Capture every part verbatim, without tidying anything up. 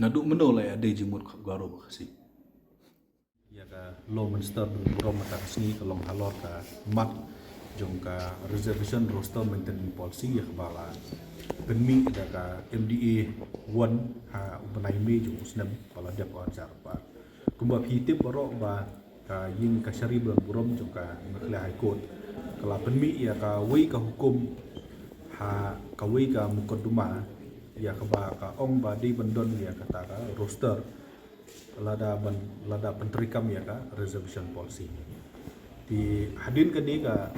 Naduh mynno la ïadei jingmut Garo bad Khasi? Ïa ka Law Minister ba burom mynta ka sngi ka long halor ka mat jong ka Reservation Roster Maintenance Policy ïa kaba la pynmih da ka M D A one ha u bnai May jong u snem ba la dep, ar hajar arphew ar. Kumba phi tip baroh ba ka ïing kashari ba burom jong ka Meghalaya High Court ka la pynmih ïa kawei ka hukum ha kawei ka mukotduma ïa kaba ka ong ba dei ban don ïa kata ka roster lada ban, lada pyntreikam ïa ka reservation policy. Te hadien kane ka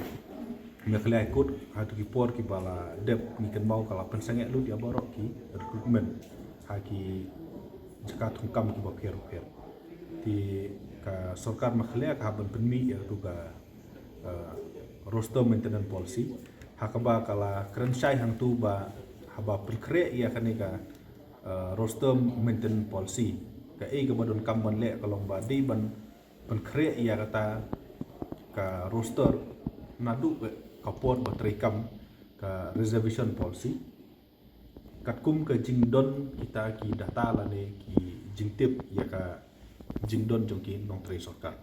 Meghalaya High Court ha kito ki por kiba la dep ngi kynmaw ka la pynsangeh lut ïa baroh ki recruitment ha ki jaka thungkam kiba pher pher. Te ka sorkar Meghalaya ka hap ban pynmih ïa katu ka, eh, roster maintenance policy ha kaba ka la kren shai hangtu ba haba pynkhreh ïa kane ka, eh, roster maintenance policy, kaei kaba donkam ban leh ka long ba dei ban pynkhreh ïa kata ka roster naduh ka por ba treikam ka reservation policy, katkum ka jingdon kita ki data lane ki jingtip ïa ka jingdon jong ki nongtrei sorkar,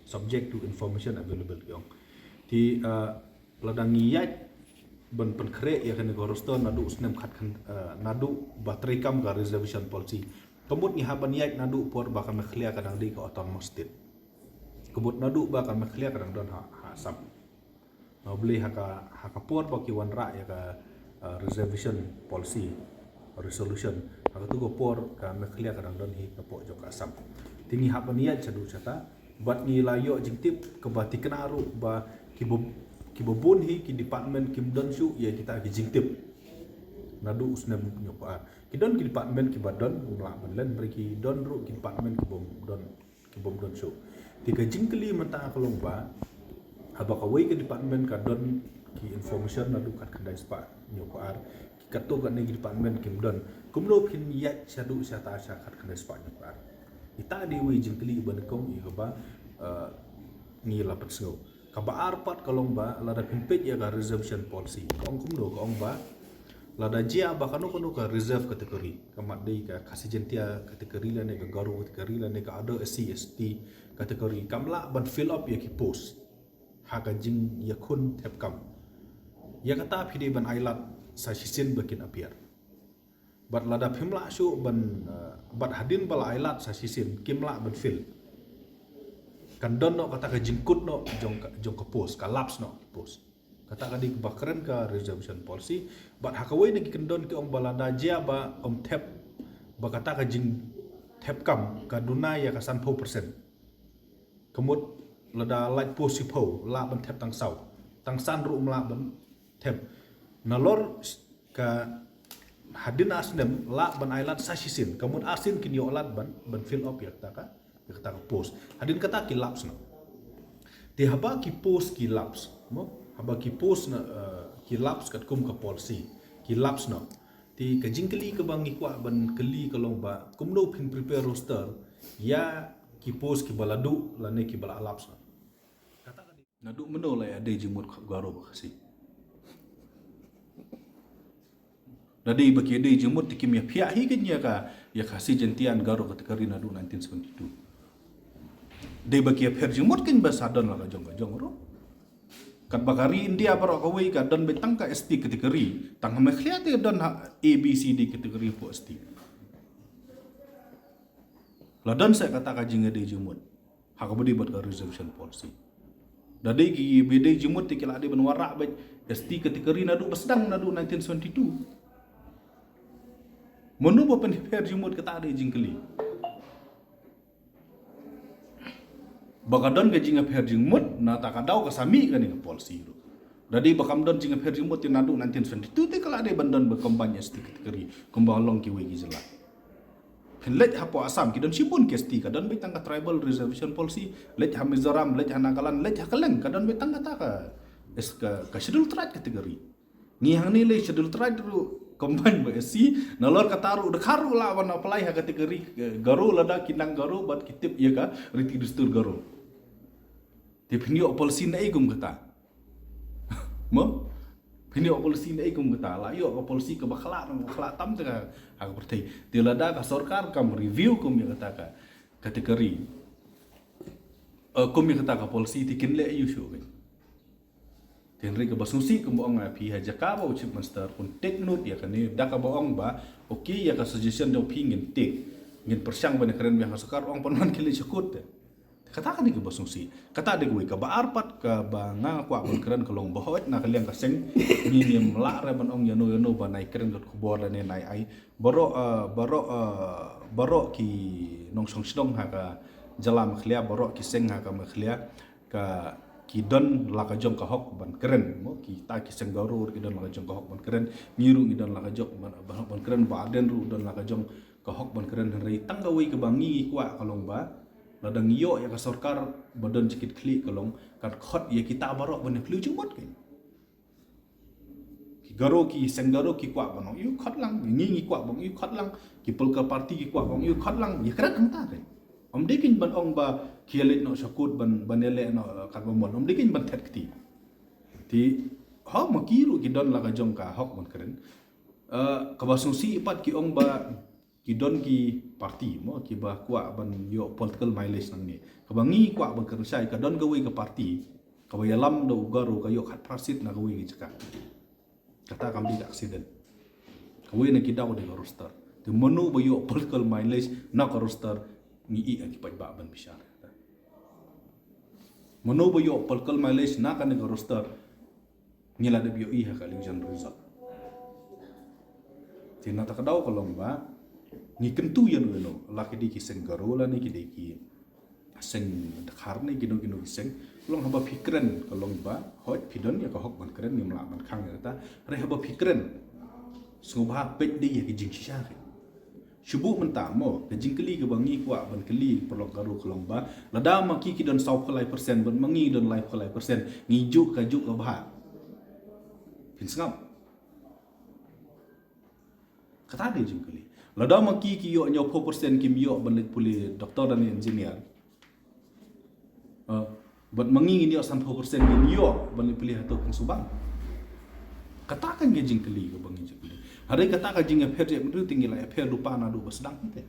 subject to information available, ki ong. Te, eh, lada ngi ïaid ban pynkhreh ïa kane ka roster naduh snem khat khan, eh, naduh ba treikam ka reservation policy, ka mut ngi hap ban ïaid naduh por ba ka Meghalaya ka dang dei ka autonomous state. Ka mut naduh ba ka Meghalaya ka dang don ha, ha Assam. Nga balei ha ka, ha ka por ba ki wanrah ïa ka, eh, reservation policy resolution, ha katu ka por ka Meghalaya ka dang don hi ka pok jong ka Assam. Te ngi hap ban ïaid shaduh shata bad ngi la ïoh jingtip kaba thikna ruh ba kiba, kiba bun hi ki department kim don shuh ïa kita ki jingtip. Naduh u snem hynñiewphew ar ki don ki department kiba don, ym lah ban len, hynrei ki don ruh ki department kibym don, kibym don shuh. Te ka jingkylli mynta ka long ba haba kawei ka department ka don ki information naduh khat khyndai spah hynñiewphew ar, ki katto katne ki department kim don, kumno phin ïaid shaduh shata sha khat khyndai spah hynñiewphew ar? Ita dei wei jingkylli ba nyngkong ïa kaba, eh, ngi la pynsngew. Kaba ar pat ka long ba lada phin peit ïa ka reservation policy ka ong kumno, ka ong ba lada jia ba kano kano ka reserve category, ka mat dei ka Khasi Jaintia category lane ka Garo category lane ka other S C S T category, kam lah ban fill up ïa ki post ha ka jingïakhun thep kam. Ïa kata phi dei ban ailad sa shisien ba kin appear. Bad lada phim lah shuh ban, eh, bad hadien ba la ailad sa shisien kim lah ban fill, kan don noh kata ka jingkut noh jong ka, jong ka post, ka lapse noh ki post. Kata ka dei kaba kren ka reservation policy. Bad ha kawei na ki kyndon ki ong ba lada jia ba ym thep, ba kata ka jingthep kam ka duna ïa ka sanphew percent. Ka mut lada lait post shiphew lah ban thep tang saw, tang san ruh ym lah ban thep. Nalor ka hadien ar snem lah ban ailad sa shisien, ka mut ar sien kin ïoh lad ban, ban fill up ïa kata ka, ïa kata ka post. Hadien kata ki lapse noh. Te haba ki post ki lapse, mo? Haba ki post na, eh, ki lapse katkum ka policy, ki lapse noh. Te ka jingkylli kaba ngi kwah ban kylli ka long ba kumno phin prepare roster ïa ki post kiba la duh lane kiba la lapse noh. Kata ka dei. Naduh mynno la ïadei jingmut Garo bad Khasi? Da dei ba ki ïadei jingmut te kim ïaphiah hi kein ïa ka, ïa ka Khasi Jaintia and Garo category naduh nineteen seventy-two. Dei ba ki ïapher jingmut kein ba sa don la ka jong ka jong ruh. Katba ka ri India baroh kawei ka don beit tang ka S T category, tang ha Meghalaya te don ha A B C D category for S T. La don sa kata ka jingïadei jingmut ha kaba dei bad ka reservation policy. Da dei ki ba ïadei jingmut te ki la dei ban wanrah beit S T category naduh ba sdang, naduh nineteen seventy-two. Mano ba pynpher jingmut, kata dei jingkylli. Ba ka don ka jingïapher jingmut, na kata ka daw ka sa mih kane ka policy ruh. Da dei ba kam don jingïapher jingmut te naduh nineteen seventy-two te ka la dei ban don ba combined S T category kumba long kiwei ki jylla. Phin leit hapoh Assam ki don shibun ki S T, ka don beit tang ka tribal reservation policy, leit ha Mizoram, leit ha Nagaland, leit ha kylleng ka don beit tang kata ka, is ka, ka schedule tribe category. Ngi hangne lei schedule tribe ruh combine bad S C, nalor kata ruh dkhar ruh lah ban apply ha category, eh, Garo lada ki nang Garo bad ki tip ïa ka riti dustur Garo. Te phin ïoh policy naei kum kata? Mo? Kin ïoh policy ne ei kum kata, la ïoh ka policy kaba khlah, kaba khlah tam te ka, ha ka pyrthei. Te lada ka sorkar kam review kum ïa kata ka category, eh, kum ïa kata ka policy te kin leh ïa u shuh kein. Te hynrei kaba sngewsih kumba ong ïa phi ha jaka ba u Chief Minister un take note ïa kane, da kaba ong ba, okay, ïa ka suggestion jong phi ngin take, ngin pyrshang ban ïakren biang ha sorkar, ong pynban khie leit sha court te. Kata kane kaba sngewsih. Kata dei kawei, kaba ar pat kaba nga kwah ban kren ka long ba hooid na ka liang ka seng ngi ngim lah re ban ong ïano ïano ba nai kren ka khubor lane nai ai. Baroh, eh, baroh, eh, baroh ki nongshong shnong ha ka jylla Meghalaya, baroh ki seng ha ka Meghalaya, ka, ki don la ka jong ka hok ban kren, mo, kita ki seng Garo ki don la ka jong ka hok ban kren, ngi ruh ngi don la ka jong ban, ban hok ban kren, Bah Ardent ruh don la ka jong ka hok ban kren, hynrei tang kawei kaba ngi ngi kwah ka long ba, lada ngi ïoh ïa ka sorkar ba don jingkitkhlieh ka long, kan khot ïa kita baroh ban ïakynduh jingmut kein. Ki Garo, ki seng Garo ki kwah ban ong ïa u khot lang, ngi ngi kwah ban ong ïa u khot lang, ki political party ki kwah ban ong ïa u khot lang, ïakren hangta kein. Ym dei kein ban ong ba khie leit noh sha court ban, ban ïaleh noh, eh, katba mon. Ym dei kein ban thet kti. Te, ho, ma ki ruh ki don la ka jong ka hok ban kren. Eh, kaba sngewsih pat ki ong ba ki don ki party, mo, kiba kwah ban ïoh political mileage nangne. Kaba ngi kwah ban kren shai, ka don kawei ka party kaba ïalam da u Garo ka ïoh khatphra seat na kawei ka jaka. Kata kam dei ka accident. Kawei na ki daw dei ka roster. Te mano ba ïoh political mileage na ka roster, ngi ïoh ki paidbah ban bishar. Mano ba ïoh political mileage na kane ka roster, ngi la dep ïohi ha ka election result. Te na kata ka daw ka long ba ngi kyntu ïano ïano, la ki dei ki seng Garo lane ki dei ki seng Dkhar ne kino kino ki seng. Ka long haba phi kren ka long ba hooid phi don ïa ka hok ban kren, ngim lah ban khang ïa kata. Hynrei haba phi kren, sngewbha peit dei ïa ki jingshisha kein. Shu buh mynta, mo, ka jingkylli kaba ngi kwah ban kylli paralok Garo ka long ba, lada ma ki ki don sawphew lai percent bad ma ngi don laiphew lai percent, ngi juh ka juh kaba bha? Phin sngap? Kata dei jingkylli. Lada ma ki ki ïoh hynñiewphew percent kim ïoh ban leit pule doctor lane engineer, eh, bad ma ngi ngin ïoh sanphew percent ngin ïoh ban leit pule hato pungsubang. Kata kan ka jingkylli kaba ngi jingkylli. Hynrei kata ka jingïapher jingïapher te ngi la ïapher lypa naduh ba sdang te.